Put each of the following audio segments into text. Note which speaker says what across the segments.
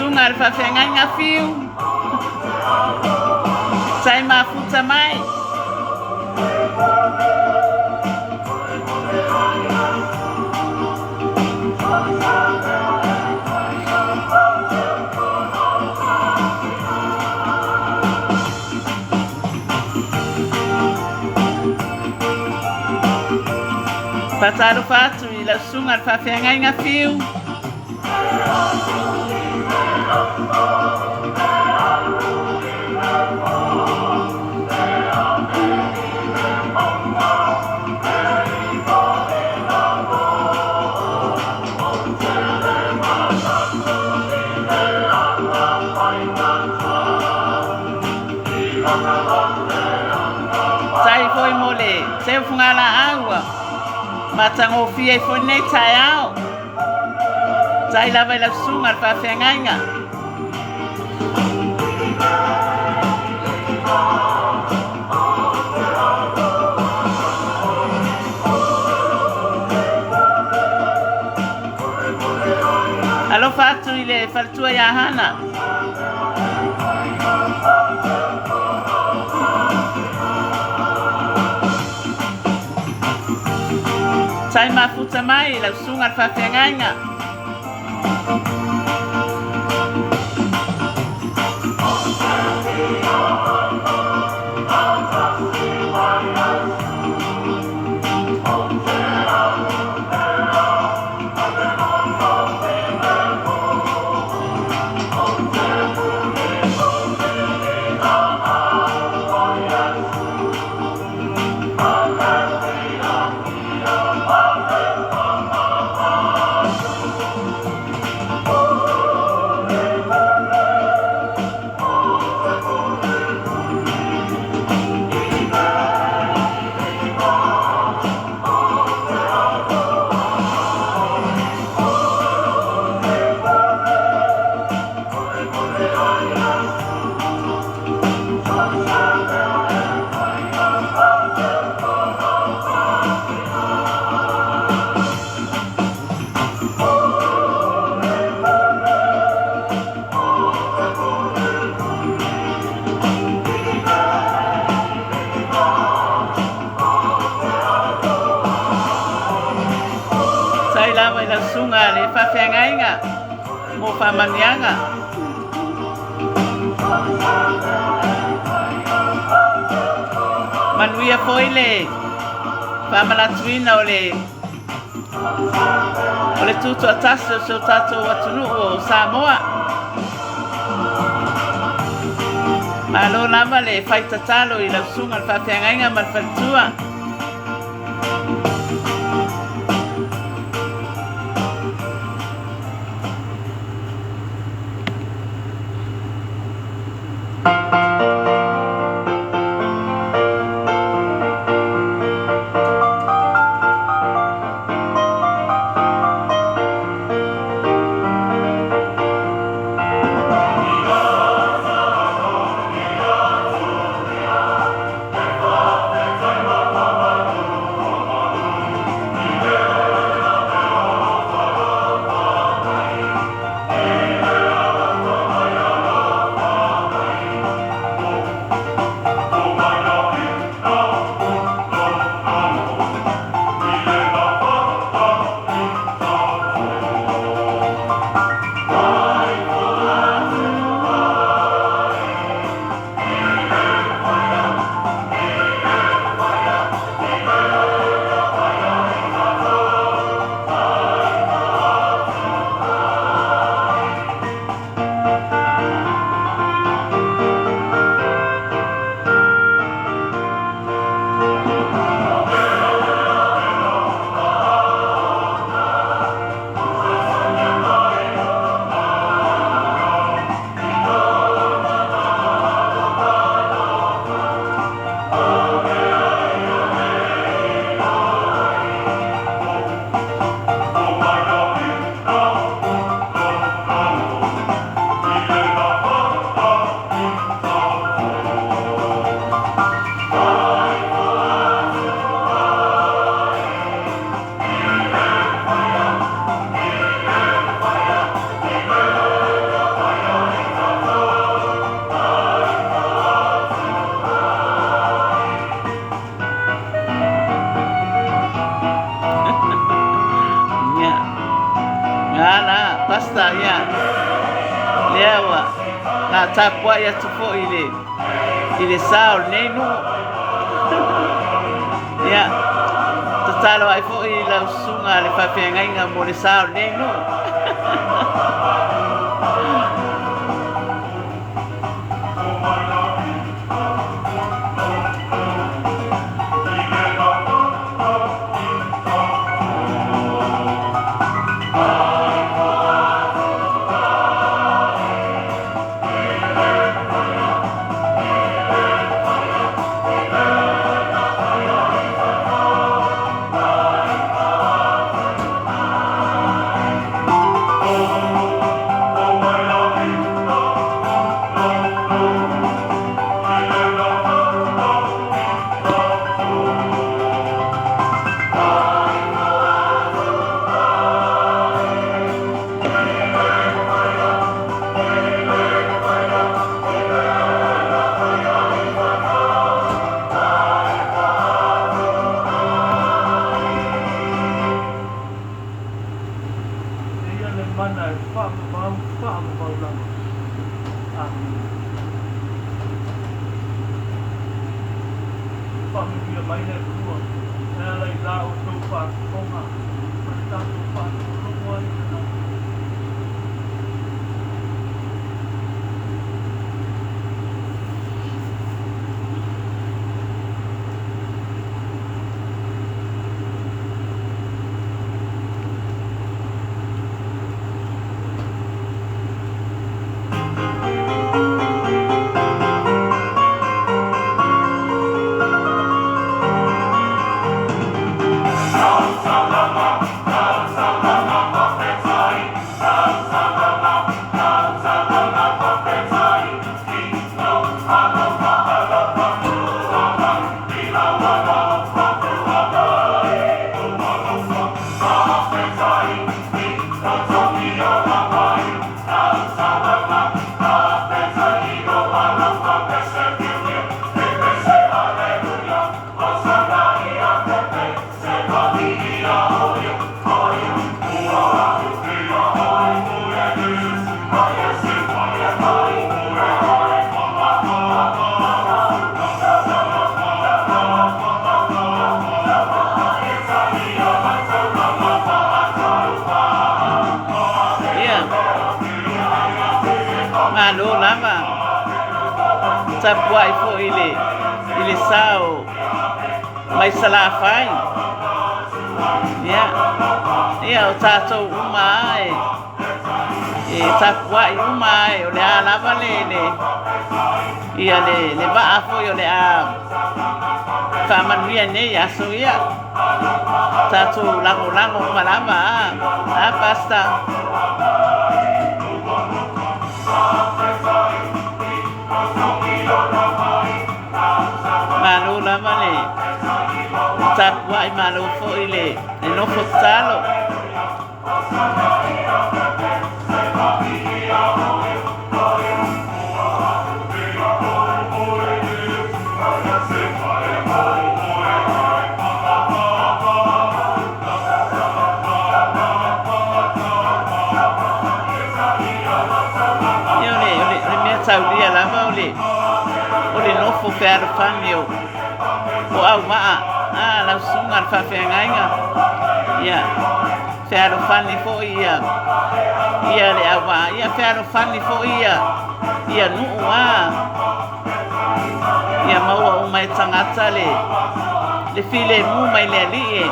Speaker 1: susuga a le faafeagaiga Fiu. Sai mafuta mai. Faatalofa atu i lau susuga le faafeagaiga Fiu. Sai foi mo le seu fugalaau ua matagofie ai foi lenei taeao. Sai lava i lau susuga le faafeagaiga. Alofa atu i le faletua ia Hana. Sai mafuta mai lau susuga le faafeagaiga. Sai lava i lau susuga le faafeagaiga mo faamanuiaga. Manuia foi le faamanatuina o le o le tutoatasi o si o tatou atunuu o Samoa. Malo lava le fai tatalo i lau susuga le faafeagaiga ma le faletua. Tapuai atu foi i le i le sa o lenei nuu. Ia, tatalo ai foi i lau susuga le faafeagaiga mo le sa o lenei nuu.
Speaker 2: E ia le mana e faavavau, faavavau lava. Amene. Faamanuia mai le Atua e ala i la outou faafofoga ma le tatou faalogologo ai i lana.
Speaker 1: Ia, malo lava. Tapuai foi i le i le sa o mai Salafai. Ia, ia o tatou uma lava e e tapuai uma lava e o le a lava le le ia le le vaa foi o le a faamanuia nei aso ia. Tatou lagolago uma lava a. A Pastor. Malo lava le tapuai, malo foi le le nofo tatalo. Ia o le o le o le mea taulia lava o le o le nofo fealofani o o aumaa a lau susuga le faafeagaiga. Ia fealofani foi ia ia le auvaa, ia fealofani foi ia ia nuu a. Ia maua uma e tagata le le filemu mai le Alii e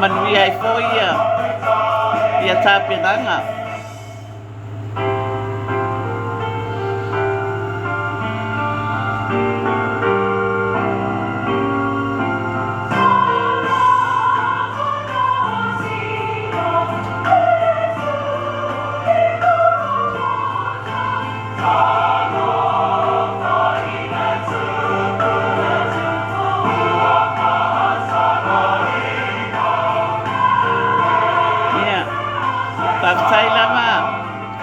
Speaker 1: manuia ai foi ia ia tapenaga. Ia, faafetai lava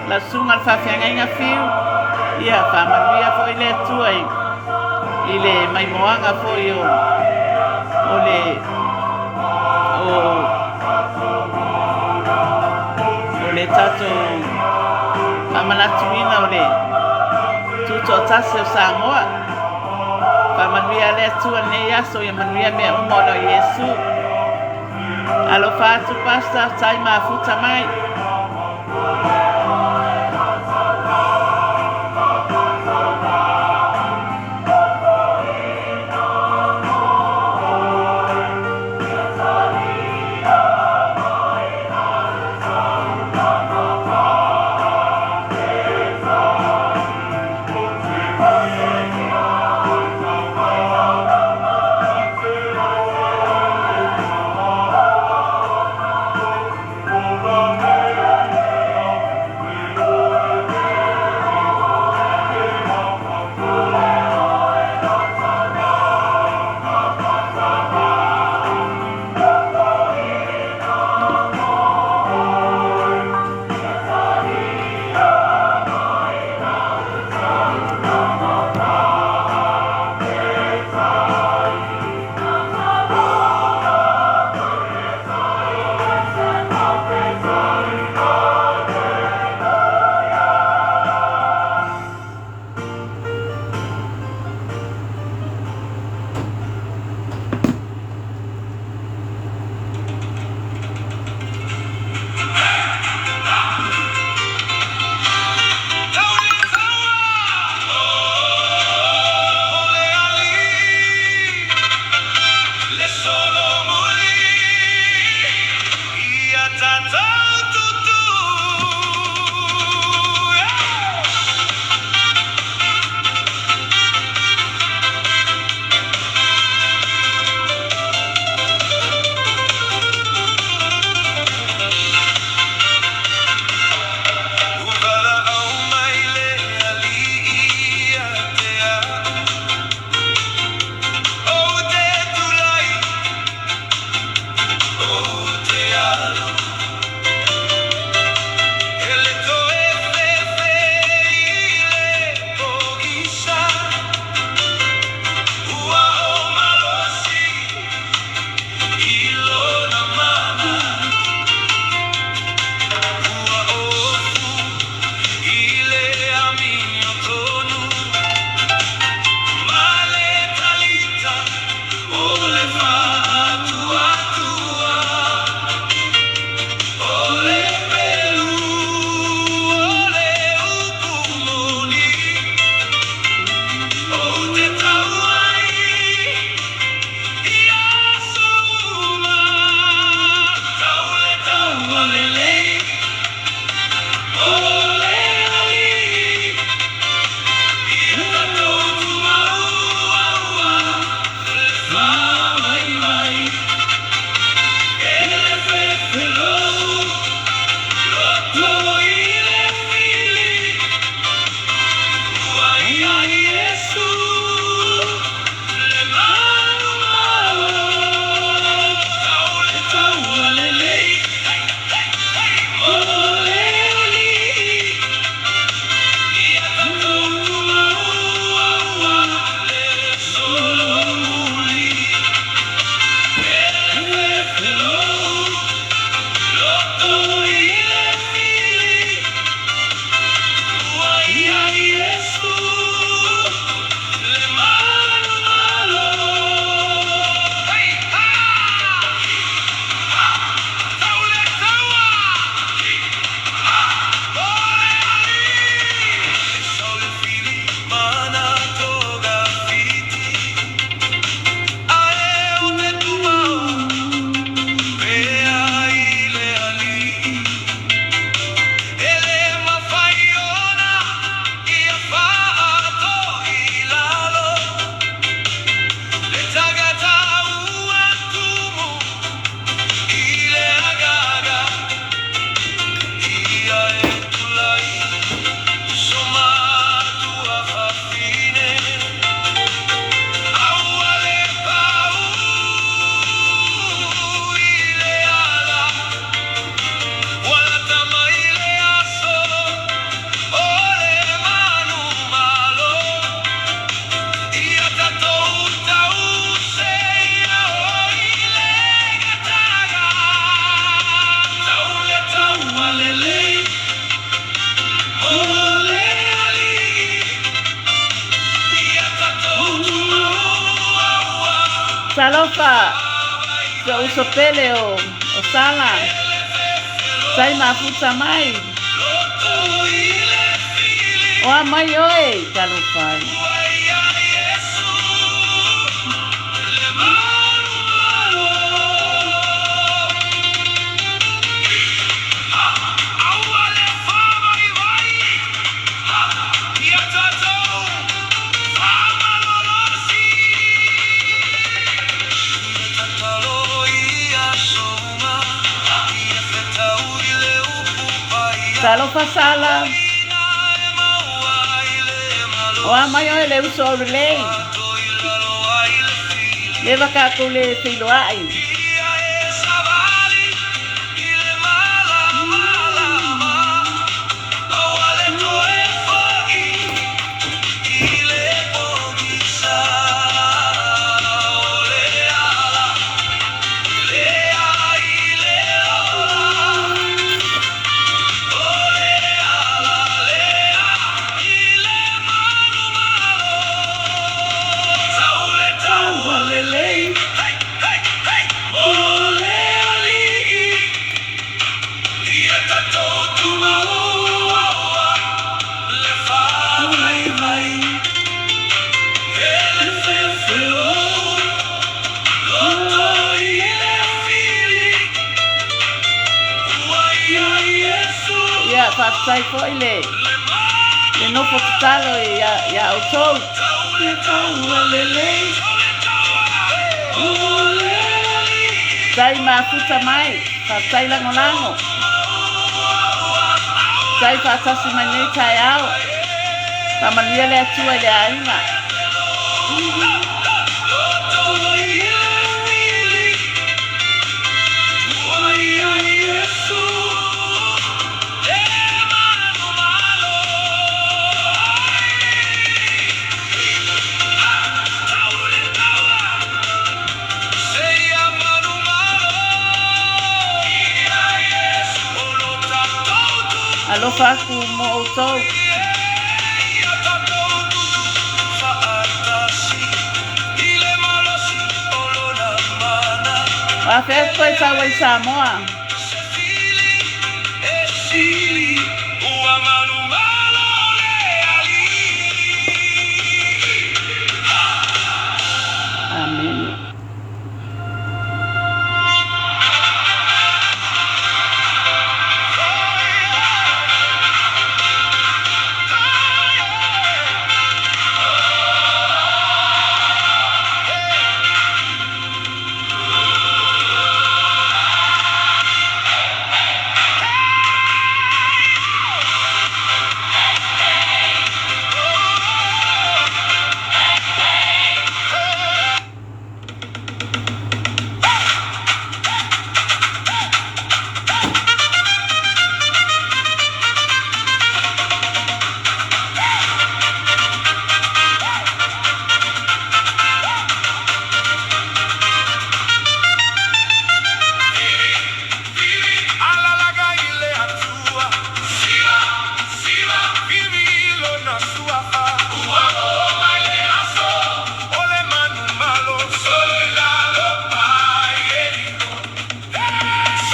Speaker 1: lau susuga le faafeagaiga Fiu. Ia, faamanuia foi le Atua i i le maimoaga foi o o le o o le tatou faamanatuina o le Tutoatasi o Samoa. Faamanuia le Atua lenei aso, ia manuia mea uma ona o Iesu. Alofa atu Pastor, tai mafuta mai. Talofa si ou uso pele o Sala, sai mafuta mai. O a mai oe, talofa e. Talofa Sala, o a mai oe le uso o lelei. Leva kākou le feiloai. Ia, faafetai foi le nofo tatalo iā outou. Sai mafuta mai, faafetai lagolago. Sai faatasi mai nei taeao. Faamanuia le Atua i le aiga. Alofa aku mo outou. O afea koe sau ai Samoa? Amene.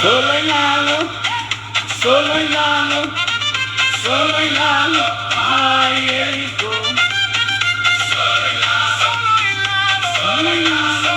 Speaker 1: Solo i lalo, solo i lalo, solo i lalo, ai Eriko. Solo i lalo, ai Eriko, solo i lalo.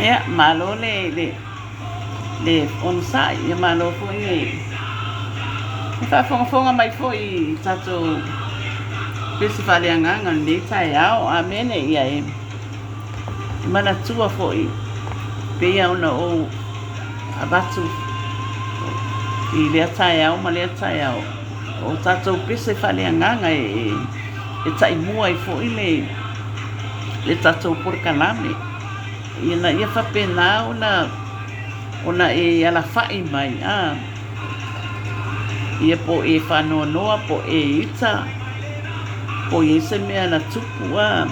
Speaker 1: Ia, malo le le le onosai, ia malo foi le le faafogafoga mai foi i tatou pese faaleagaga o lenei taeao. Amene. Ia e manatua foi pei ona ou avatu i lea taeao ma lea taeao, o tatou pese faaleagaga e e taimua ai foi le le tatou polokalame ina ia faapena ona ona e alafai mai a ia po o e faanoanoa po o e ita po o i ai se mea na tupu a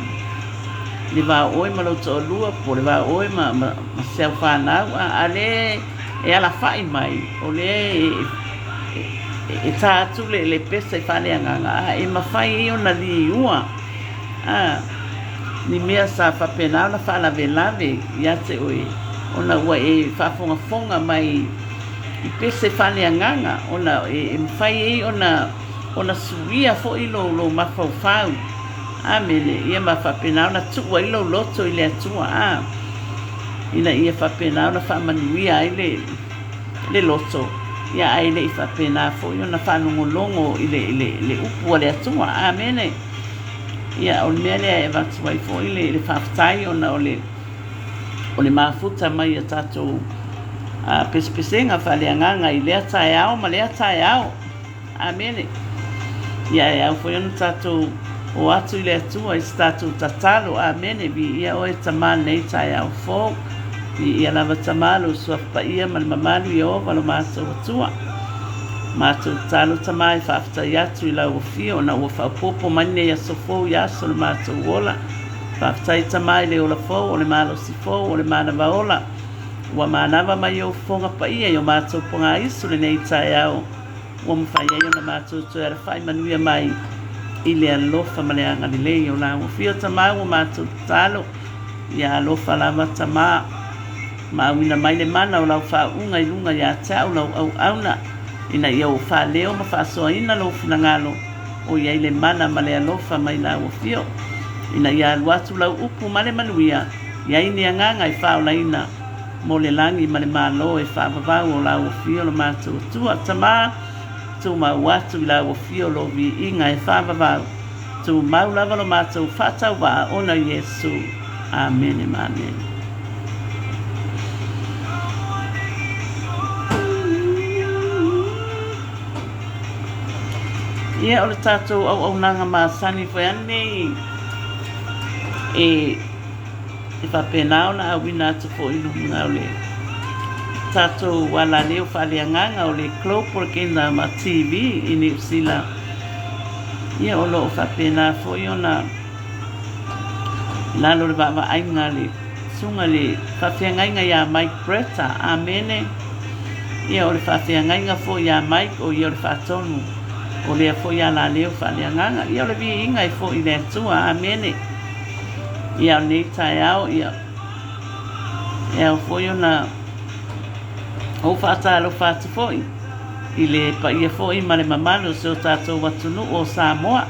Speaker 1: le va o oe ma lou toalua po o le va o oe ma, ma, ma se au fanau a, a lea e alafai mai o lea e, e, e tā atu le, le pese faaleagaga a e mafai ai ona liua a ni mea sa faapena ona faalavelave ia te oe ona ua e faafogafoga mai i pese faaleagaga ona e, e mafai ai ona ona suia foi lou, lou mafaufau. Amene. Ia ma faapena ona tuu ai lou loto i le Atua, a, ina ia faapena ona faamanuia ai le, le loto, ia ae le i faapena foi ona faalogologo i le, le, le upu a le Atua. Amene. Ia, o le mea lea e avatu ai foi le, le faafetai ona o le, o le mafuta mai a tatou a, pesepesega faaleagaga i lea taeao ma lea taeao. Amene. Ia e ao foi ona tatou o atu i le Atua i se tatou tatalo. Amene. Viia oe Tama lenei taeao fou. Viia lava Tama lou Suafa Paia ma le mamalu Ieova lo matou Atua. Matou tatalo Tama e faafetai atu i lau afio ona ua faaopoopo mai lenei aso fou i aso o le matou ola. Faafetai Tama i le ola fou o le malosi fou o le manava ola. Ua manava mai ou fofoga paia i o matou pogaisu lenei taeao ua mafai ai ona matou toe alafai manuia mai i le alofa ma le agalelei o lau afio Tama ua matou tatalo ia alofa lava Tama ma auina mai le mana o lau faauuga i luga ia te au lau auauna ina ia ou faaleo ma faasoaina lou finagalo o i ai le mana ma le alofa mai lau afio ina ia alu atu lau upu ma le manuia i ai ni agaga e faaolaina mo le lagi ma le Malo e faavavau o lau afio lo matou Atua. Tama, tumau atu i lau afio lo viiga e faavavau, tumau lava lo matou faatauvaa ona Iesu. Amene ma amene. Ia, o le tatou auaunaga masani foi lava lenei e E faapena ona auina atu foi i luga o le tatou alaleo faaleagaga o le Global Kingdom TV i Niu Sila. Ia o lo o faapena foi ona i lalo o le vaavaaiga a le susuga i le faafeagaiga ia Mike Bretta. Amene. Ia o le faafeagaiga foi ia Mike o ia o le faatonu o lea foi alaleo faaleagaga. Ia o le viiga e foi i le Atua. Amene. Ia o lenei taeao, ia, e ao foi ona ou faatalofa atu foi i le paia foi ma le mamalu o si o tatou atunuu o Samoa.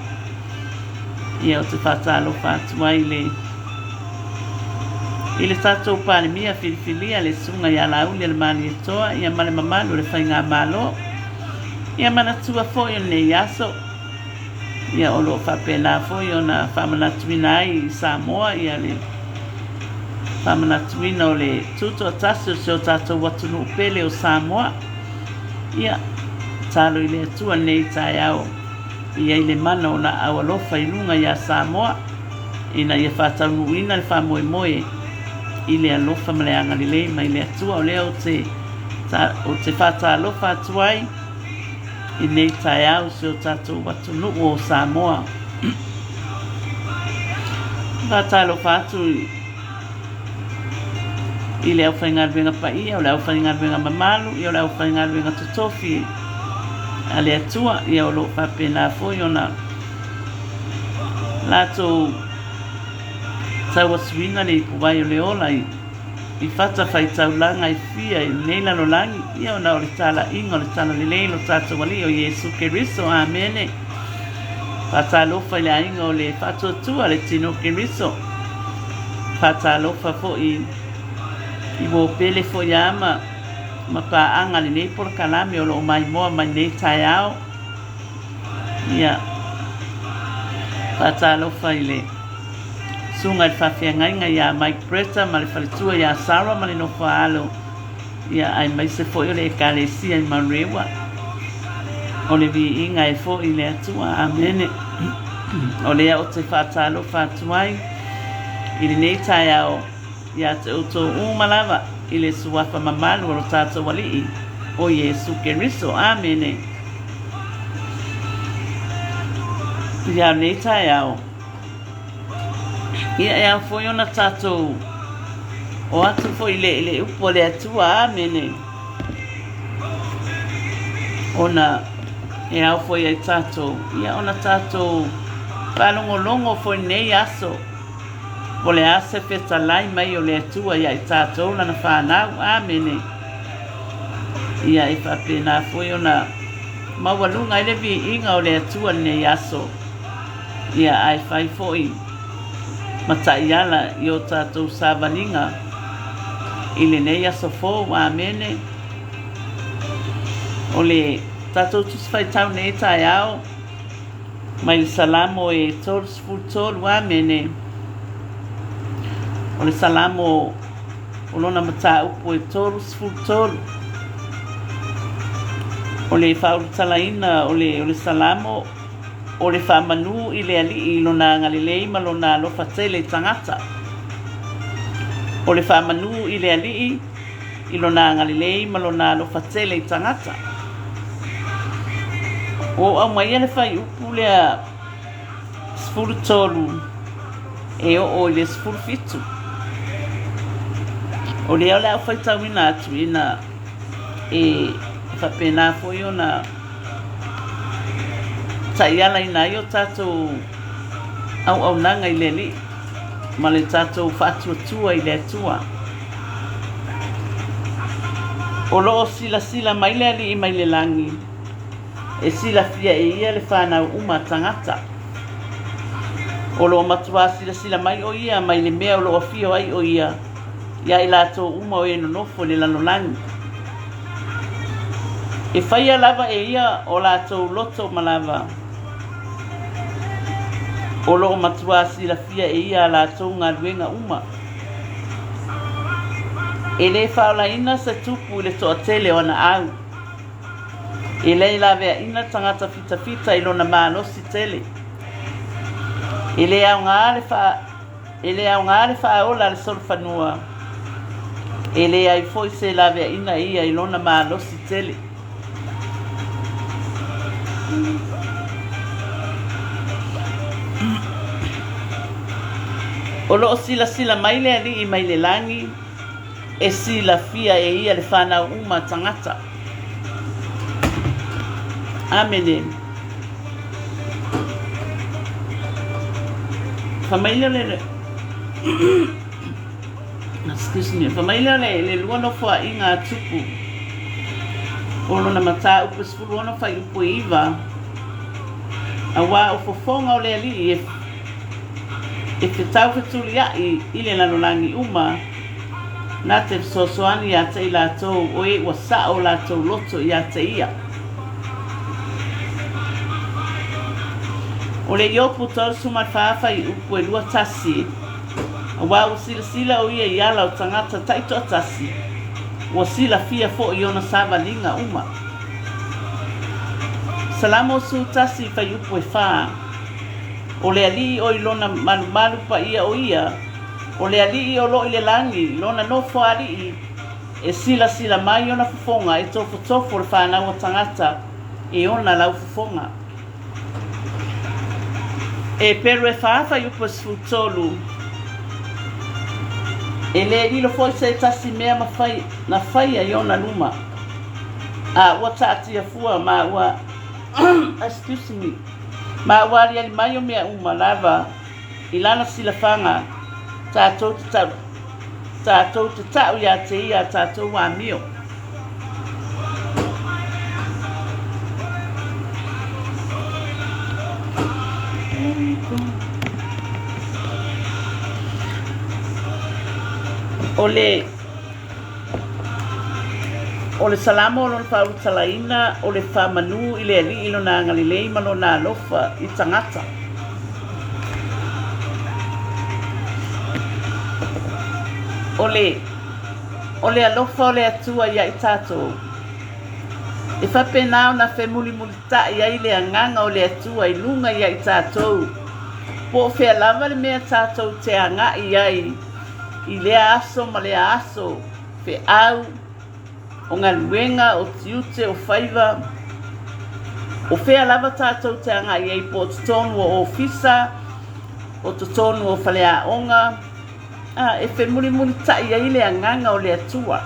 Speaker 1: Ia ou te faatalofa atu ai i le i le tatou Palemia filifilia le Susuga ia Laauli Alemalietoa ia ma le mamalu o le Faigamalo. Ia manatua foi o lenei aso Ia o lo o faapena foi ona faamanatuina ai i Samoa ia le faamanatuina o le tutoatasi o si o tatou atunuu pele o Samoa. Ia, tatalo i le Atua lenei taeao i ai le mana o laau alofa i luga iā Samoa ina ia faataunuuina le faamoemoe i le alofa ma le agalelei mai le Atua. O lea ou te, ou te faatalofa atu ai i nei taeao i si o tatou atunuu o Samoa. Faatalofa atu i le aufaigaluega paia, o le aufaigaluega mamalu, ia o le aufaigaluega totofi a le Atua, ia o lo o faapena foi ona latou tauasuina le ipuvai o le ola i i fatafaitaulaga e fia i lenei lalolagi, ia ona o le talaiga o le Talalelei lo tatou Alii o Iesu Keriso. Amene. Faatalofa i le aiga o le Faatuatua le Tino Keriso. Faatalofa foi i uo pele foi a ma ma paaga lenei polokalame o lo o maimoa mai nei taeao. Ia, faatalofa i le susuga i le faafeagaiga ia Mike Bretta ma le faletua ia Sarah ma le nofo a alo, ia, aemaise foi o le Ekalesia i Manurewa. O le viiga e foi i le Atua. Amene. O lea ou te faatalofa atu ai i lenei taeao ia te outou uma lava i le suafa mamalu o lo tatou Alii, o Iesu Keriso. Amene. Ia lenei taeao, ia e ao foi ona tatou o atu foi i le, le upu a le Atua. Amene. Ona e ao foi ai tatou, ia ona tatou faalogologo foi nei aso Po o le a se fetalai mai o le Atua ia i tatou Lana fanau. Amene. Ia e faapena foi ona maualuga ai le viiga o le Atua lenei aso. Ia ae fai foi ma taiala i o tatou savaliga i lenei aso fou. Amene. O le tatou Tusi Faitau nei taeao, Mai le Salamo e 33, Amene. O le Salamo o lona mataupu e 33. O le faaulutalaina o le o le Salamo, o le faamanu i le Alii i Lona agalelei ma Lona alofa tele i tagata. O le faamanu i le Alii i Lona agalelei ma Lona alofa tele i tagata. Ua ou aumaia le fuaiupu lea 13 e oo i le 17. O lea o le a ou faitauina atu ina e faapena foi ona taialaina ai o tatou auaunaga i le Alii ma le tatou faatuatua i le Atua. O lo o silasila mai le Alii mai le lagi, e silafia e ia le fanau uma a tagata. O lo o matuā silasila mai ʻo ia mai le mea o lo o afio ai ʻo ia iā i latou uma o e nonofo i le lalolagi. E faia lava e ia o latou loto uma lava. O lo o matuā silafia e ia a latou galuega uma. E lē faaolaina se tupu i le toatele o ana au. E lē laveaina tagata fitafita i lona malosi tele. E lē aoga le E le aoga le faaola a le solofanua, e leai foi se laveaiina e ia i lona malosi tele. O lo o silasila mai le Alii mai le lagi, e silafia e ia le fanau uma a tagata. Amene. Fai mai lea o le Excuse me. Fai mai lea o le, le lua nofoaiga a Tupu o lona mataupu e 16 fuaiupu e 9, auā o fofoga o le Alii e e fetaufetuliaʻi i le lalolagi uma, na te fesoasoani iā te i latou o e ua saʻo o latou loto iā te ia. O le Iopu 34 fuaiupu e 21, auā ua silasila ʻo ia i ala o tagata taitoatasi, ua silafia foʻi ona savaliga uma. Salamo 11 fuaiupu e 4. O le Alii o i lona malumalu paia o ia, o le Alii o lo i le lagi, lona nofo alii, e silasila mai ona fofoga, e tofotofo le fanau a tagata e ona lau fofoga. Eperu e 4 fuaiupu e 13, E lē lilo foi se tasi mea mafai na faia i ona luma, a ua taatia fua ma ua excuse me, Ma ua aliali mai o mea uma lava i lana silafaga tatou te tau, tatou te ta'u iā te ia a tatou amio. O le. O le Salamo o lona faaulutalaina, o le faamanu i le Alii i lona agalelei ma lona alofa i tagata. O le, o le alofa o le Atua iā i tatou, e faapena ona femulimulitaʻi ai le agaga o le Atua i luga iā i tatou, po o fea lava le mea tatou te agaʻi ai i lea aso ma lea aso, feau, o galuega, o tiute, o faiva, o fea lava tatou te agai ai po o totonu o ofisa, o totonu o faleaoga, a, e femulimulitaʻi ai le agaga o le Atua,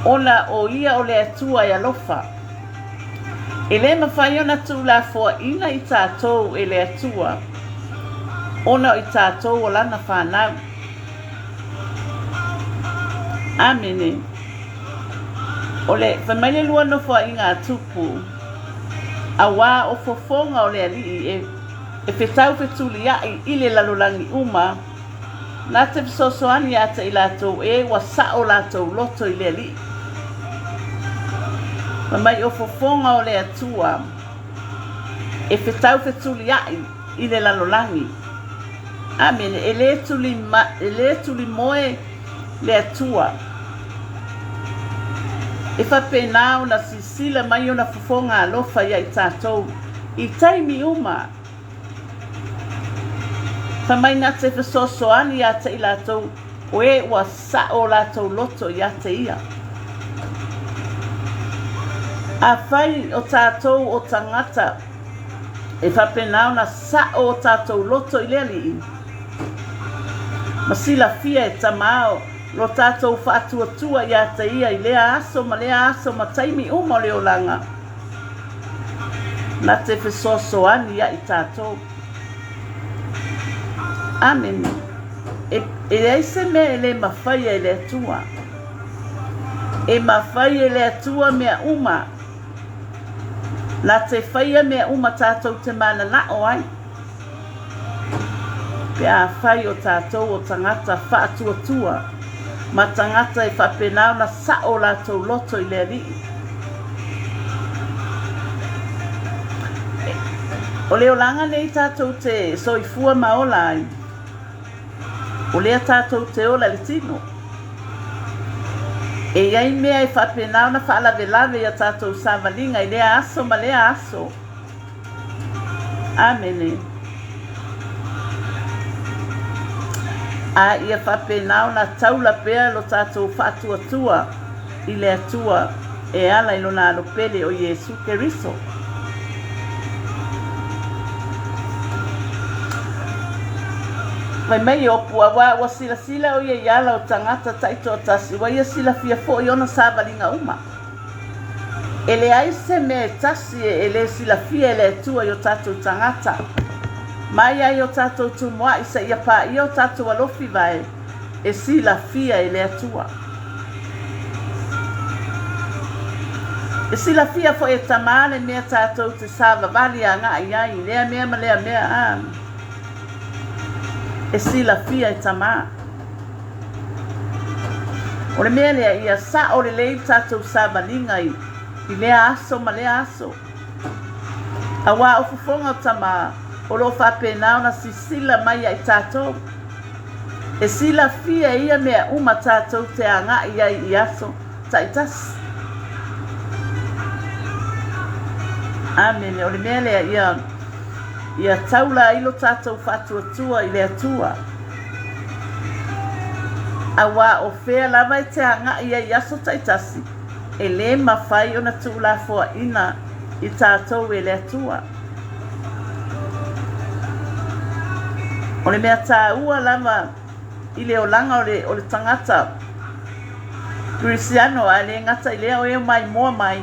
Speaker 1: ona o Ia o le Atua e alofa. E lē mafai ona tuulafoaʻina i tatou e le Atua, ona o i tatou o Lana fanau. Amene. O le, fai mai le lua nofoaiga a Tupu, auā o fofoga o le Alii e, e fetaufetuliaʻi i le lalolagi uma, Na te fesoasoani iā te i latou e ua saʻo latou loto i le Alii. Fai mai o fofoga o le Atua e fetaufetuliaʻi i le lalolagi. Amene. E lē tuli, e lē tuli moe le Atua. E faapena ona sisila mai ona fofoga alofa ia i tatou i taimi uma. Fai mai na te fesoasoani ia te i latou o e ua sa'o o latou loto ia te ia. Afai o tatou o tagata e faapena ona sa'o o tatou loto i le Alii, ma silafia e Tama lo tatou faatuatua ia te ia i lea aso ma lea aso ma taimi uma o le olaga, na te fesoasoani ia i tatou. Amene. E, e leai se mea e le mafaia e le Atua. E mafai e le Atua mea uma. Na te faia mea uma tatou te mananao ai. Pe afai o tatou o tagata faatuatua ma tagata e faapena ona sa'o o latou loto i le Alii. O le olaga nei tatou te soifua ma ola ai, o lea tatou te ola i le tino. E i ai mea e faapena ona faalavelave i a tatou savaliga i lea aso ma lea aso. Amene. A ia faapena ona taula pea lo tatou faatuatua i le Atua e ala i Lona Alo pele o Iesu Keriso. Fai mai Iopu, auā ua silasila ʻo ia i ala o tagata taitoatasi, ua ia silafia foi ona savaliga uma. E leai se mea e tasi e le silafia e le Atua i o tatou tagata. Mai ai o tatou tumuaʻi seia paia o tatou alofi vae e silafia e le Atua. E silafia foi e Tamā le mea tatou te savavali agaʻi ai i lea mea ma lea mea, a e silafia e Tamā. O le mea lea, ia sa'o lelei le tatou savaliga i, i lea aso ma lea aso. Auā o fofoga o Tamā, o lo o faapena ona sisila mai ia i tatou. E silafia e ia mea uma tatou te agaʻi ai i aso taitasi. Amene. O le mea lea, ia, ia taula ai lo tatou faatuatua i le Atua. Auā o fea lava e te agaʻi ai i aso taitasi, e lē mafai ona tuulafoaʻina i tatou e le Atua. O le mea tāua lava i le olaga o le, o le tagata Kerisiano, ae le gata i lea o e maimoa mai,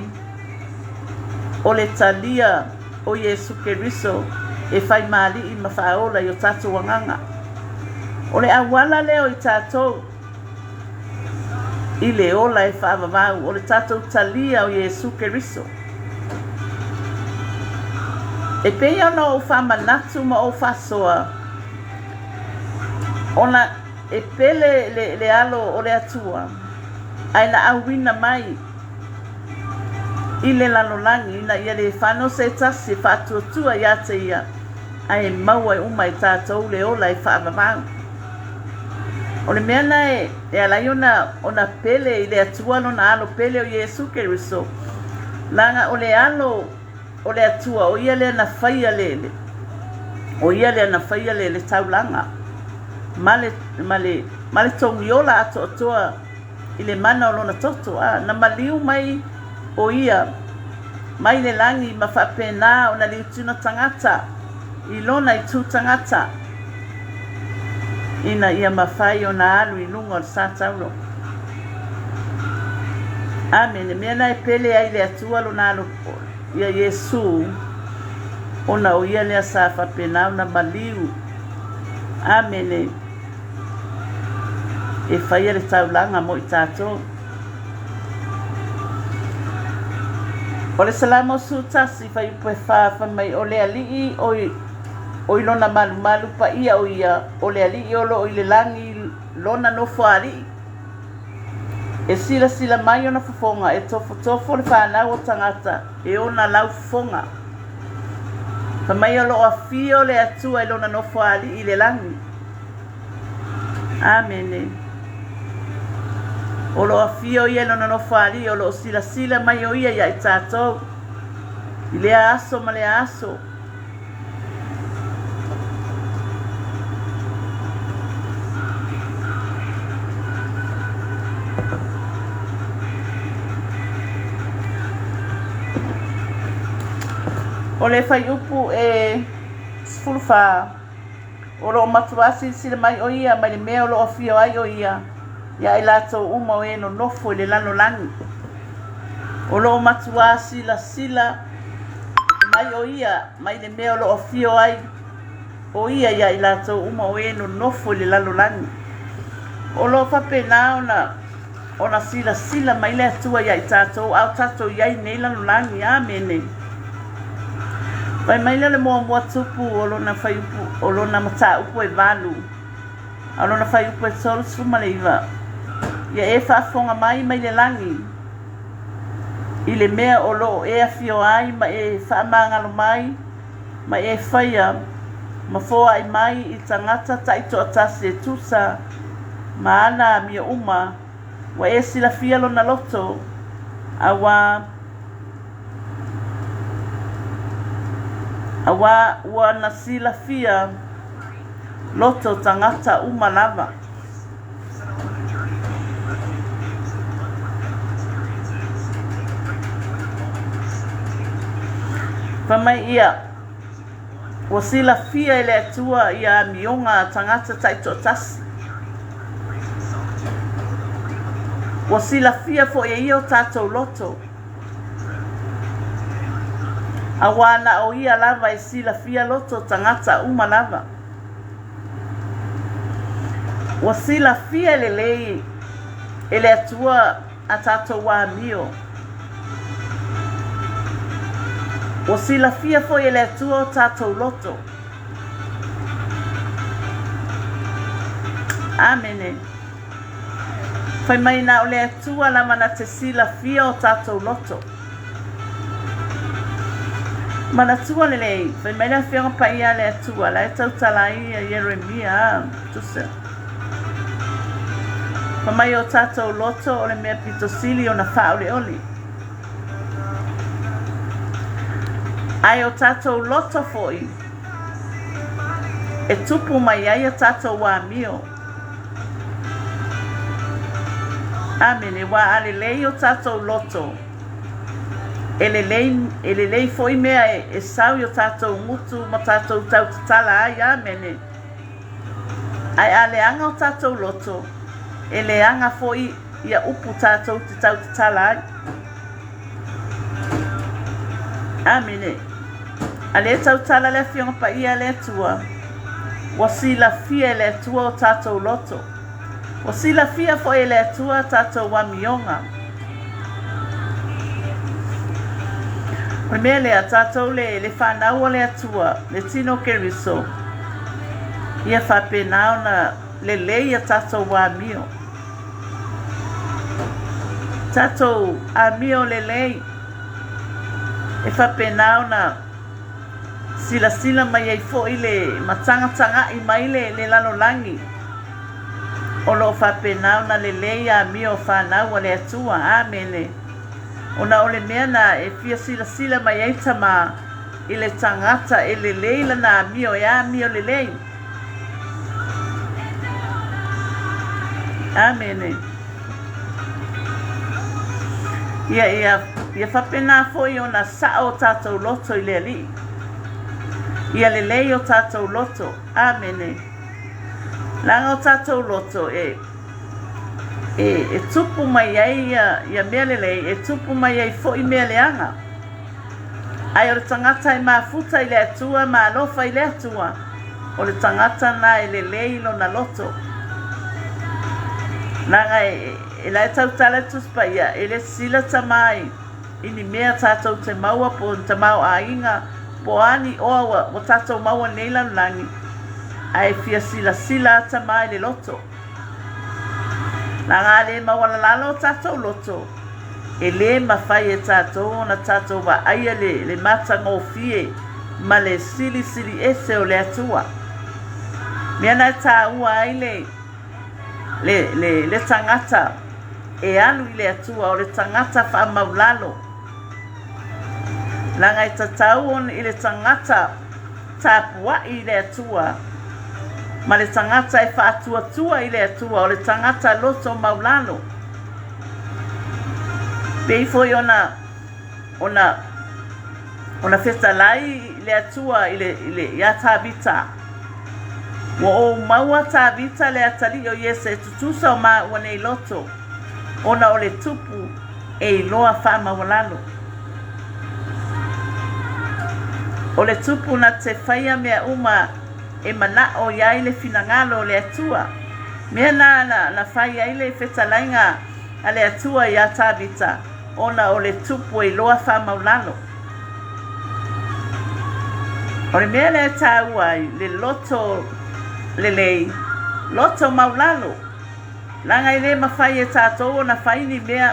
Speaker 1: o le talia o Iesu Keriso e fai ma Alii ma Faaola i o tatou agaga. O le auala lea o i tatou i le ola e faavavau, o le tatou talia o Iesu Keriso. E pei ona ou faamanatu ma ou faasoa, ona e pele le, le alo o le Atua, ae na auina mai i le lalolagi ina ia le fano se tasi e faatuatua ia te ia, ae maua uma e tatou le ola e faavavau. O le mea na e, e ala ai ona, ona pele i le Atua lona alo pele o Iesu Keriso, leaga o le alo o le Atua, o ia lea na faia le, le o ia lea na faia le, le taulaga ma le, ma le, ma le togiola atoatoa i le mana o lona toto, a na maliu mai ʻo ia mai le lagi ma faapena ona liutuna tagata i lona itu tagata ina ia mafai ona alu i luga o le sa taulo. Amene. Mea na e pele ai le Atua lona alo ia Iesū, ona o ia lea sa faapena ona maliu. Amene. E faia le taulaga mo i tatou. O le Salamo 11, fuaiupu e 4, fai mai, O le Alii o i, o i lona malumalu paia o ia, o le Alii o loo i le lagi lona nofoalii. E silasila mai ona fofoga, e tofotofo le fanau o tagata e ona lau fofoga. Fai mai o loo afio le Atua i lona nofoalii i le lagi. Amene. O lo o afio ia i lona nofoalii, o lo o silasila mai o ia ia i tatou i lea aso ma lea aso. O le fuaiupu e 14, o lo o matuā silasila mai o ia mai le mea o lo o afio ai o ia ia i latou uma o e nonofo i le lalolagi. O lo o matuā silasila mai o ia mai le mea o lo o afio ai o ia ia i latou uma o e nonofo i le lalolagi. O lo o faapena ona ona silasila mai le Atua ia i tatou a o tatou i ai i nei lalolagi. Amene. Fai mai lea o le muamua tupu o lona fuaiupu, o lona mataupu e 8, a o lona fuaiupu e 39, Ia e faafofoga mai mai le lagi i le mea o lo o e afio ai ma e faamagalo mai ma e faia ma foai mai i tagata taitoatasi e tusa ma ana amio uma, ua e silafia lona loto, auā, auā ua na silafia loto tagata uma lava. Fai mai ia, Ua silafia e le Atua ia amioga a tagata taitoatasi. Ua silafia foi e ia o tatou loto. Auā na o ia lava e silafia loto tagata uma lava. Ua silafia lelei e le Atua a tatou amio. Ua silafia foi e le Atua o tatou loto. Amene. Fai mai na o le Atua lava na te silafia o tatou loto. Manatua lelei, fai mai le Afioga Paia a le Atua, la e tautala ai ia Ieremia, tusa. Fai mai o tatou loto o le mea pito sili ona faaolioli. Ae o tatou loto foi e tupu mai ai a tatou amio. Amene. Ua a lelei o tatou loto, e lelei, e lelei foi mea e, e sau i o tatou gutu ma tatou tautatala ai. Amene. Ae a leaga o tatou loto, e leaga foi ia upu tatou te tautatala ai. Amene. A lea tautala le Afioga Paia a le Atua, ua silafia e le Atua o tatou loto. Ua silafia foi e le Atua a tatou amioga. O le mea lea, tatou le, le fanau a le Atua, le tino o Keriso, ia faapena ona lelei a tatou amio. Tatou amio lelei e faapena ona silasila mai ai foi le matagatagai mai le, le lalolagi o lo o faapena ona lelei amio o fanau a le Atua. Amene. Ona o le mea na e fia silasila mai ai Tamā i le tagata e lelei lana amio, e amio lelei. Amene. Ia, ia, ia faapena foi ona sao o tatou loto i le Alii. Ia lelei o tatou loto. Amene. Leaga o tatou loto e, e, e tupu mai ai ia, ia mea lelei, e tupu mai ai foi mea leaga. Ae o le tagata e mafuta i le Atua ma alofa i le Atua, o le tagata na e lelei lona loto. Leaga e, e la e tautala le Tusi Paia, e le sila tama i, i ni mea tatou te maua po o ni tamaoaiga, po o a ni oa ua, ua tatou maua nei lalolagi, ae fia silasila a tama i le loto. Leaga a le maualalalo o tatou loto, e lē mafai e tatou ona tatou vaaia le, le matagofie ma le silisili ese o le Atua. Mea na e tāua ai le, le, le, le tagata e alu i le Atua, o le tagata faamaulalo. Leaga e tatau ona i le tagata tapuai i le Atua ma le tagata e faatuatua i le Atua, o le tagata loto maulalo. Pei foi ona ona ona fetalai le Atua i le, i le, iā Tavita. Ua ou maua Tavita le atalii o Iese e tutusa o māua nei loto, ona o le tupu e iloa faamaualalo. O le tupu na te faia mea uma e manao i ai le finagalo o le Atua. Mea na na, na fai ai le fetalaiga a le Atua iā Tavita, ona o le tupu e iloa faamaulalo. O le mea lea e tāua ai le loto lelei, loto maulalo. Leaga e le mafai e tātou ona fai ni mea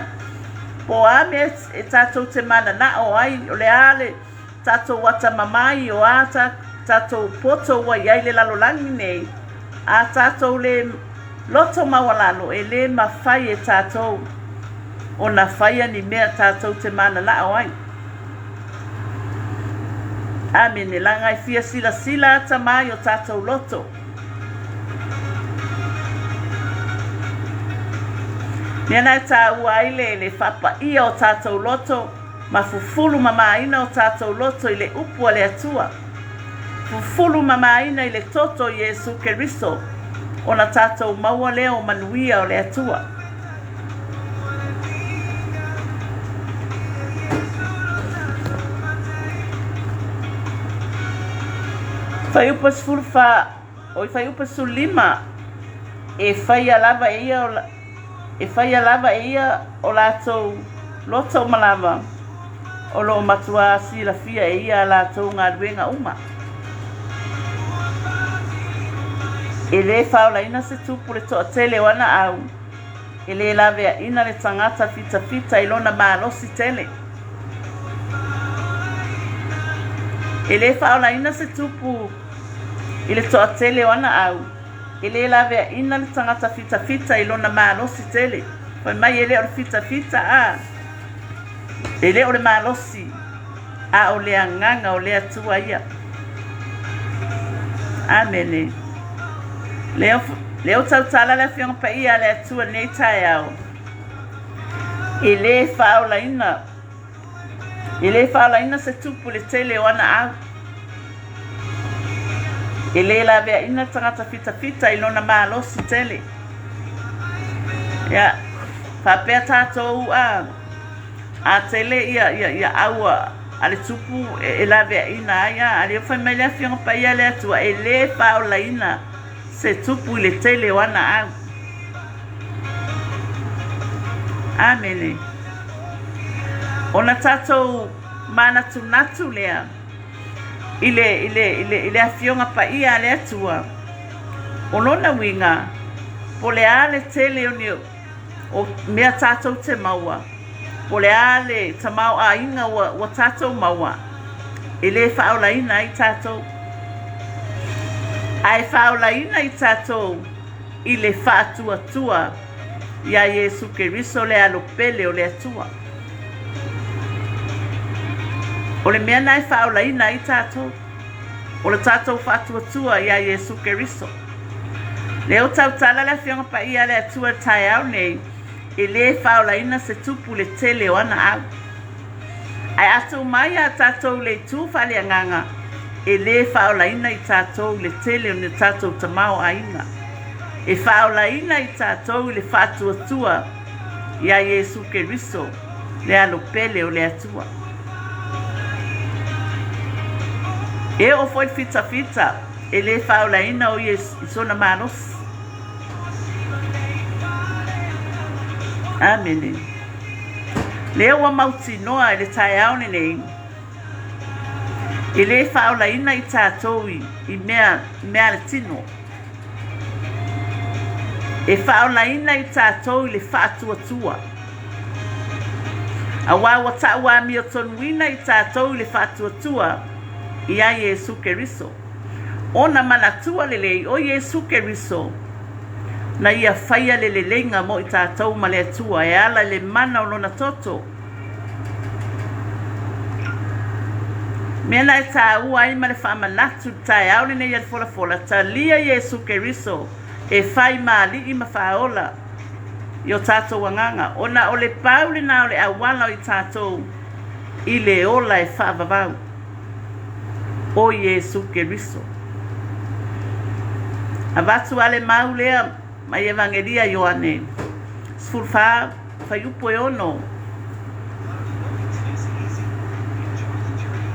Speaker 1: po o a mea e tātou te mananao ai, o le a le tātou atamamai, o a tātou poto ua i ai le lalolagi nei, a tātou le loto maualalo, e le mafai e tātou ona faia ni mea tātou te mananao ai. Amene. Leaga e fia silasila atamai o tātou loto. Mea na e tāua ai le, le whapaia o tātou loto, ma fufulu mamāina o tātou loto i le upu a le Atua. Fufulu mamāina i le toto o Iesu Keriso, ona tātou maua lea o manuia o le Atua. Fuaiupu 14, oi Fuaiupu 15, E faia lava e ia e faia lava e ia o latou loto uma lava, o lo o matuā silafia e ia a latou galuega uma. E lē faaolaina se tupu le toatele o ana au, e lē laveaina le tagata fitafita i lona malosi tele. E lē faaolaina se tupu i le toatele o ana au, e lē laveaina le tagata fitafita i lona malosi tele. Fai mai e le o le fitafita a, e le o le malosi, a o le agaga o le Atua ia. Amene. Lea, lea ua tautala le Afioga Paia a le Atua i lenei taeao, e lē faaolaina, e lē faaolaina se tupu i le tele o ana au. E lē laveaina le tagata fitafita i lona malosi tele. Ia, faapea tātou a, A tele ia, ia, ia au a, a le tupu e, e laveaina ai, a, a lea fai mai le Afioga Paia a le Atua, e lē faaolaina se tupu i le tele o ana au. Amene. Ona tātou manatunatu lea i le, i le, i le, i le Afioga Paia a le Atua, o lona uiga, po le a le tele o ni, o mea tātou te maua, po o le a le tamaoaiga ua, ua tātou maua, e lē faaolaina ai tātou. Ae faaolaina i tātou i le faatuatua iā Iesu Keriso le Alo pele o le Atua. O le mea na e faaolaina ai tātou. O le tātou faatuatua iā Iesu Keriso. Lea ua tautala le Afioga Paia a le Atua i le taeao nei, e lē faaolaina se tupu i le tele o ana au. Ae a tuu mai a tātou i le itu faaleagaga, e lē faaolaina i tātou i le tele o ni tātou tamaoaiga. E faaolaina i tātou i le faatuatua iā Iesu Keriso, le Alo pele o le Atua. E oo foi le fitafita e lē faaolaina o ia i sona malosi. Amene. Lea ua mautinoa i le taeao lenei, e lē faaolaina i tātou i, i mea, mea a le tino. E faaolaina i tātou i le faatuatua. Auā ua taʻuamiotonuina i tātou i le faatuatua iā Iesu Keriso. Ona manatua lelei o Iesu Keriso Na ia faia le leleiga mo i tatou ma le Atua e ala i le mana o Lona toto. Mea na e tāua ai ma le faamanatu i le taeao lenei a le folafola, talia Iesu Keriso e fai ma Alii ma Faaola i o tatou agaga, ona o le pau lena o le auala o i tatou i le ola e faavavau, o Iesu Keriso. Avatu a le mau lea mai Evagelia Ioane 14, fuaiupu e 6.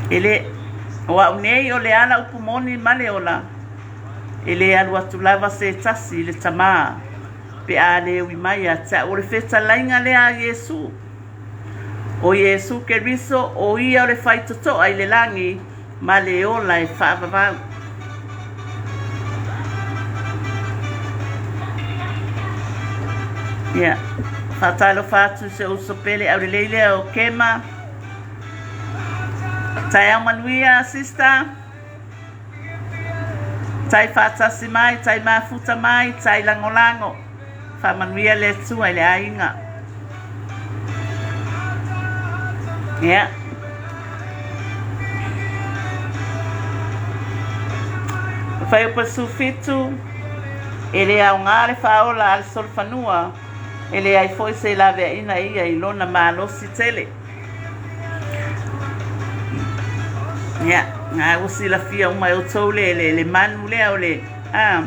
Speaker 1: E le, o au nei o le ala upu moni ma le ola, e le alu atu lava se tasi i le Tamā pe a le ui mai ia te au. O le fetalaiga lea a Iesu. O Iesu Keriso, o ia o le faitotoa i le lagi ma le ola e faavavau. Ia, faatalofa atu i si ou uso pele aulelei lea o Kema. Taeao manuia, sister. Tai faatasi mai, tai mafuta mai, tai lagolago. Faamanuia le Atua i le aiga. Ia. Fuaiupu 17, E le aoga le faaola a le solofanua, e leai foi se laveaiina e ia i lona malosi tele. Ia, na ua silafia uma e outou le, le, le manu lea o le, a,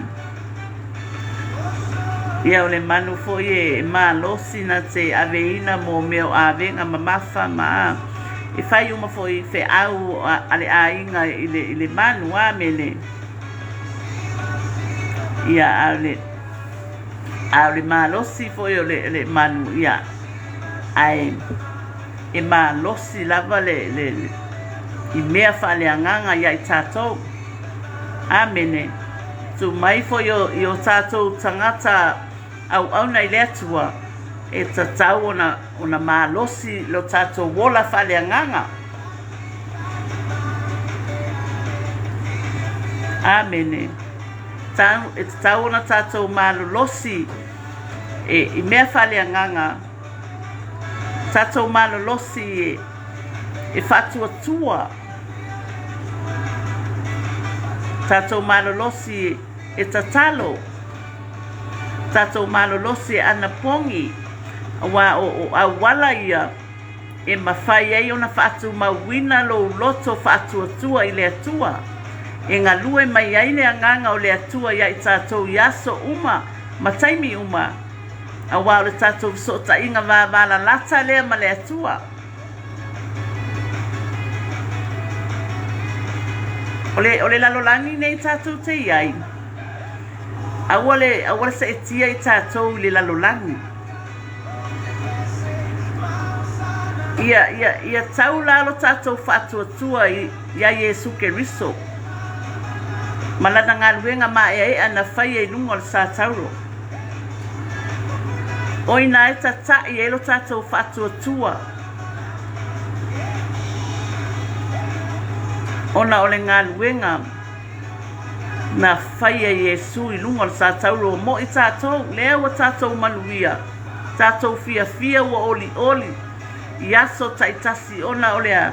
Speaker 1: ia o le manu foi e malosi na te aveina mo mea o avega mamafa ma a, e fai uma foi feau a le aiga i le, i le manu, a me le, ia, a o le, a o le malosi foi o le, le manu, ia, ae e malosi lava le, le, le i mea faaleagaga ia i tatou. Amene. Tuu mai foi o, i o tatou tagata auauna i le Atua, e tatau ona, ona malosi lo tatou ola faaleagaga. Amene. Tau, e tatau ona tatou malolosi e, i mea faaleagaga, tatou malolosi e, e faatuatua, tatou malolosi e tatalo, tatou malolosi e anapogi, aua o, o auala ia e mafai ai ona faatumauina lou loto faatuatua i le Atua, e galue mai ai le Agaga o le Atua ia i tatou i aso uma ma taimi uma, aua o le tatou fesootaiga vavalalata lea ma le Atua. O le, o le lalolagi nei tatou te i ai, aua le, aua le seetia i tatou i le lalolagi. Ia, ia, ia tau la lo tatou faatuatua i, iā Iesu Keriso ma lana galuega maeaea na faia i luga o le satauro. O ina e tataʻi ai lo tatou faatuatua ona o le galuega na faia e Iesu i luga o le satauro mo i tatou, lea ua tatou manuia, tatou fiafia ua olioli i aso taitasi ona o le a?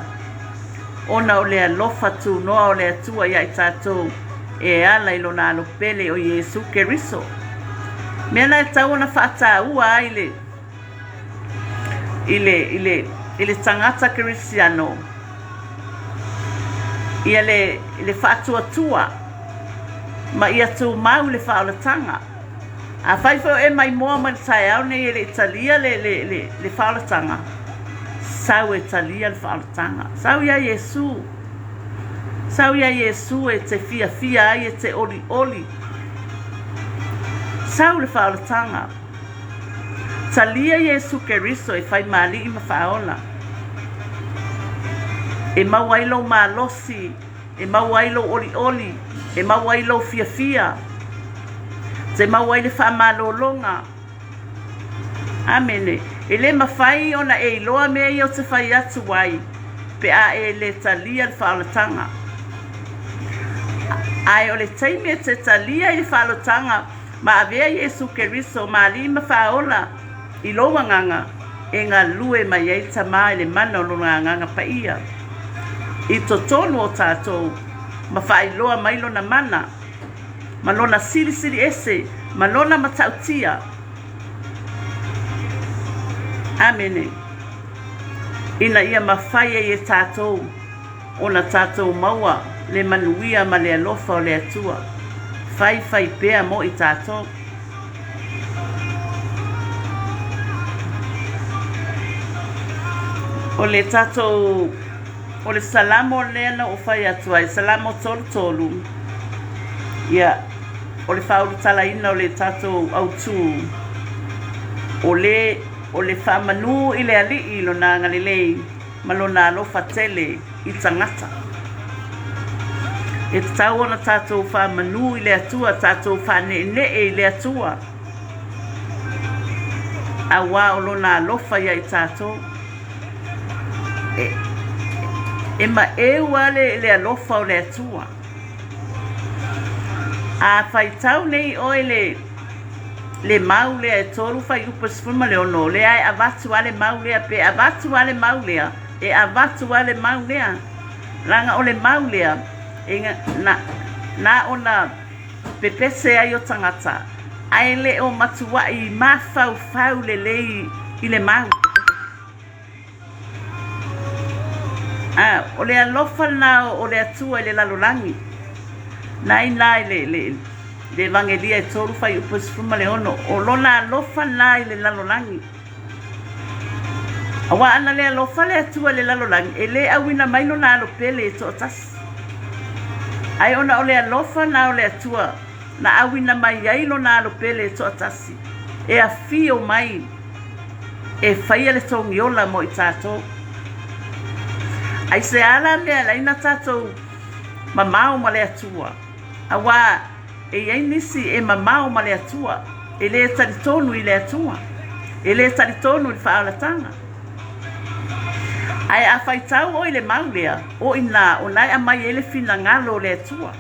Speaker 1: Ona o le alofa tunoa o le Atua ia i tatou e ala i Lona Alo pele o Iesu Keriso. Mea na e tatau ona faataua ai le i le, i le, i le tagata kerisiano ia le, le faatuatua ma ia tumau le faaolataga. Afai foi o e maimoa mai le taeao nei e le i talia le, le, le, le faaolataga, sau e talia le faaolataga. Sau ia Iesu. Sau ia Iesu e te fiafia ai e te olioli. Sau le faaolataga. Talia Iesu Keriso e fai ma Alii ma Faaola. E maua ai lou malosi, e maua ai lou olioli, e maua ai lou fiafia, te maua ai le faamalologa. Amene. E le mafai ona e iloa mea ia ou te fai atu ai pe a e le talia le faaolataga. Ae o le taimi e te talia i le faaolataga Ma avea Iesu Keriso ma Alii ma Faaola i lou agaga e galue mai ai Tama i le mana o Lona Agaga Paia i totonu o tatou ma faailoa mai Lona mana ma Lona silisili ese ma Lona matautia. Amene. Ina ia mafai ai e tatou ona tatou maua le manuia ma le alofa o le Atua faifai pea mo i tatou. O le tatou o le Salamo lea na ou fai atu ai, Salamo 33, ia, o le faaulutalaina o le tatou autū, o le o le faamanū i le Alii lona agalelei ma lona alofa tele i tagata. E tatau ona tatou faamanū i le Atua, tatou faaneenee i le Atua, auā o lona alofa ia i tatou. E, e maeu lava le, le alofa o le Atua. A faitau nei oe le, le mau lea e 3 fuaiupu 16, lea e avatu lava le mau lea, pe avatu lava le mau lea, e avatu lava le mau lea. Leaga o le mau lea, e na, na ona pepese ai o tagata, ae le o matuai mafaufau lelei i le mau. A, o le alofa lena o le Atua i le lalolagi. Na ina i le, le, le Evagelia e 3 fuaiupu 16, o lona alofa lena i le lalolagi. Aua ana le alofa le Atua i le lalolagi, e le auina mai lona alo pele e toatasi. Ae ona o le alofa lena o le Atua na auina mai ai lona alo pele e toatasi, e afio mai e faia le togiola mo i tatou. Aisea la mea e ala ai ona tatou mamao ma le Atua? Aua E i ai nisi e mamao ma le Atua, e le talitonu i le Atua, e le talitonu i le faaolataga. Ae a faitau oe i le mau lea, o i nā, o na e aumai ai le finagalo o le Atua.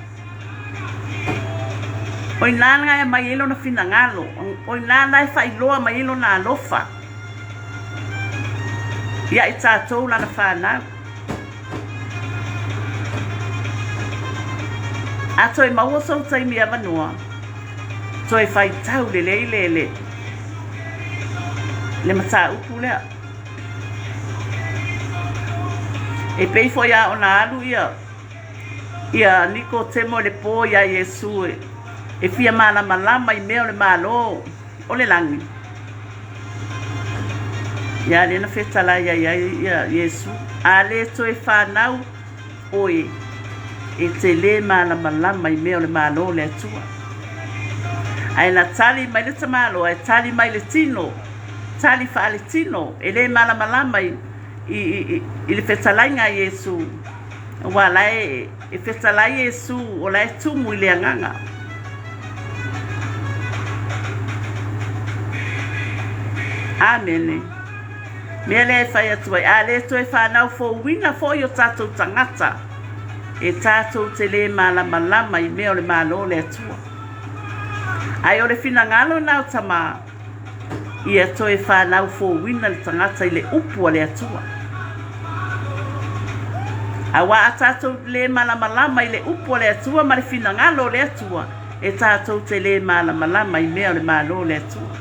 Speaker 1: O i nā na e aumai ai lona finagalo, o i nā na e faailoa mai ai lona alofa ia i tatou lana fanau. A toe maua sou taimi avanoa, toe faitau lelei le, le, le mataupu lea. E pei foi lava ona alu ia, ia Nikotemo i le pō iā Iesu e, e fia malamalama i mea o le Malo o le lagi. Ia lea na fetalai ai ai ia Iesu, A le toe fanau oe, e te lē malamalama i mea o le Malo o le Atua. Ae na tali mai le tamaloa, e tali mai le tino, tali faaletino, e lē malamalama i, i, i, i le fetalaiga a Iesu, aua la e, e fetalai Iesu o la e tumu i le agaga. Amene. Mea lea e fai atu ai, a le toe fanau fouina foi o tatou tagata, e tatou te lē malamalama i mea o le Malo o le Atua. Ae o le finagalo na o Tama, ia toe fanau fouina le tagata i le upu a le Atua. Aua a tatou lē malamalama i le upu a le Atua ma le finagalo o le Atua, e tatou te lē malamalama i mea o le Malo o le Atua.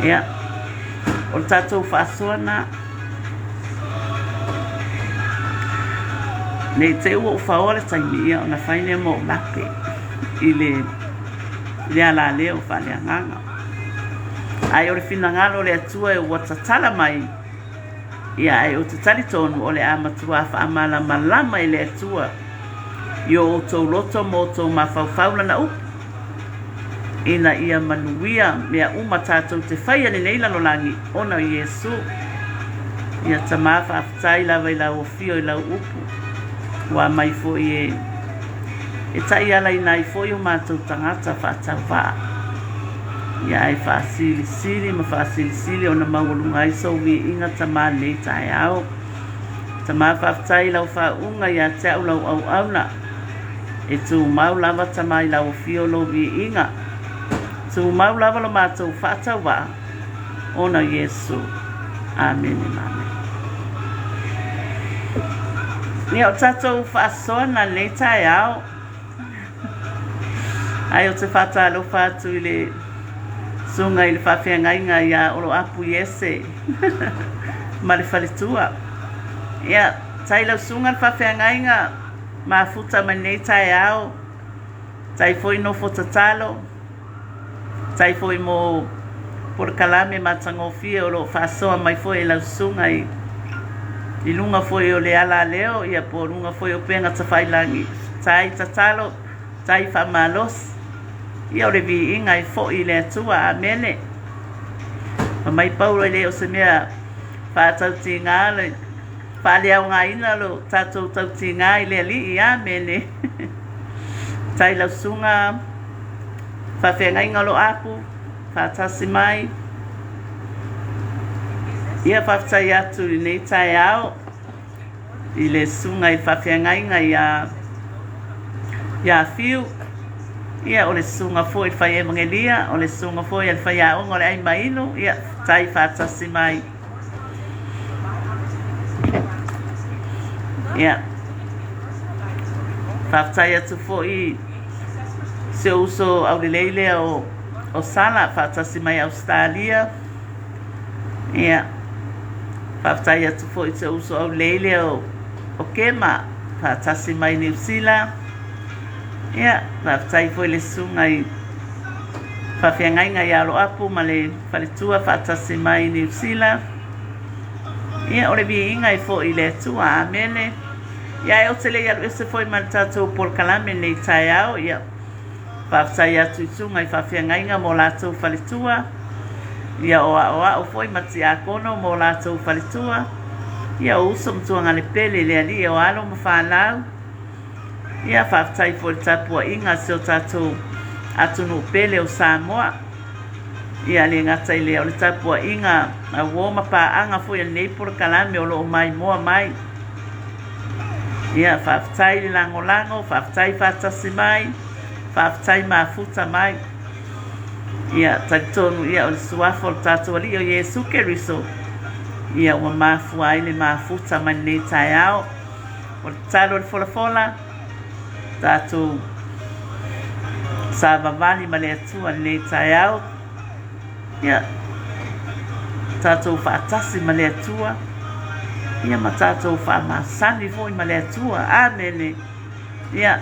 Speaker 1: Ia, o le tatou faasoa na. Ne i te i ua ou faoa le taimi, ia ona fai lea ma ou lape i le, i le alaleo faaleagaga. Ae o le finagalo o le Atua ua tatala mai, ia ae ou te talitonu o le a matuā faamalamalama e le Atua i o outou loto ma outou mafaufau lana upu, ina ia manuia mea uma tatou te faia i lenei lalolagi ona o Iesu. Ia Tama, faafetai lava i lau afio i lau upu, ua aumai foi e e taialaina ai foi o matou tagata faatauvaa. Ia ae faasilisili ma faasilisili ona maualuga ai sou viiga Tama i lenei taeao. Tama faafetai i lau faauuga ia te au lau auauna. E tumau lava Tama i lau afio lou viiga. Tumau lava lo matou faatauvaa ona o Iesu. Amene ma amene. Ia o tatou faasoa na lenei taeao. Ae ou te faatalofa atu i le susuga i le faafeagaiga ia Oloapu Iese ma le faletua. Ia, tai lau susuga le faafeagaiga mafuta mai lenei taeao, tai foi nofo tatalo, tai foi mo polokalame matagofie o lo o faasoa mai foi e lau susuga i i luga foi o le alaleo ia po o luga foi o upega tafailagi. Tai tatalo, tai faamalosi. Ia o le viiga e foi i le Atua. Amene. Fai mai Paulo e le o se mea faatautiga le faaleaogaina lo tatou tautiga i le Alii. Amene. Tai lau susuga faafeagaiga o lo apu faatasi mai. Ia faafetai atu i lenei taeao i le susuga i le faafeagaiga ia ia Fiu. Ia o le susuga foi i le fai evagelia, o le susuga foi a le faiaoga o le ai mainu, ia tai faatasi mai. Ia faafetai atu foi si ou uso aulelei lea o o Sala faatasi mai Ausetalia. Ia faafetai atu foi i si ou uso aulelei lea o o Kema faatasi mai Niu Sila. Ia faafetai foi i le susuga i faafeagaiga ia Aloapu ma le faletua faatasi mai Niu Sila. Ia o le viiga e foi i le Atua. Amene. Ia ae ou te le i alu ese foi ma le tatou polokalame nei taeao. Ia faafetai atu i susuga i faafeagaiga mo latou faletua. Ia o aoao foi ma tiakono mo latou faletua. Ia o uso ma tuagalepele i le Alii o alo ma fanau. Ia faafetai foi i le tapuaiga a si o tatou atunuu pele o Samoa. Ia le gata i lea o le tapuaiga a uo ma paaga foi a lenei polokalame o lo o maimoa mai. Ia faafetai le lagolago, faafetai faatasi mai, faafetai mafuta mai. Ia talitonu ia o le suafa o le tatou Alii o Iesu Keriso ia ua mafua ai le mafuta mai lenei taeao. O le tatalo i le folafola, tatou savavali ma le Atua i lenei taeao. Ia, tatou faatasi ma le Atua, ia ma tatou faamasani foi ma le Atua. Amene. Ia,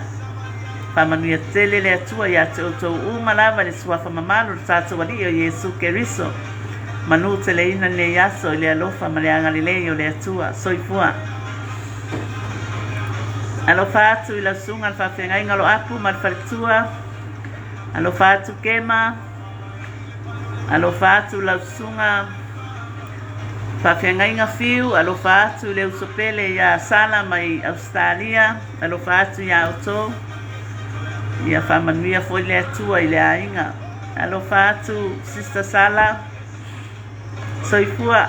Speaker 1: faamanuia tele le Atua ia te outou uma lava i le suafa mamalu o le tatou Alii o Iesu Keriso. Manu teleina lenei aso i le alofa ma le agalelei o le Atua. Soifua. Alofa atu i lau susuga le faafeagaiga o Loapu ma le faletua. Alofa atu Kema. Alofa atu lau susuga faafeagaiga Fiu. Alofa atu le uso pele ia Sala mai Ausetalia. Alofa atu iā outou. Ia faamanuia foi le Atua i le aiga. Alofa atu Sister Sala. Soifua.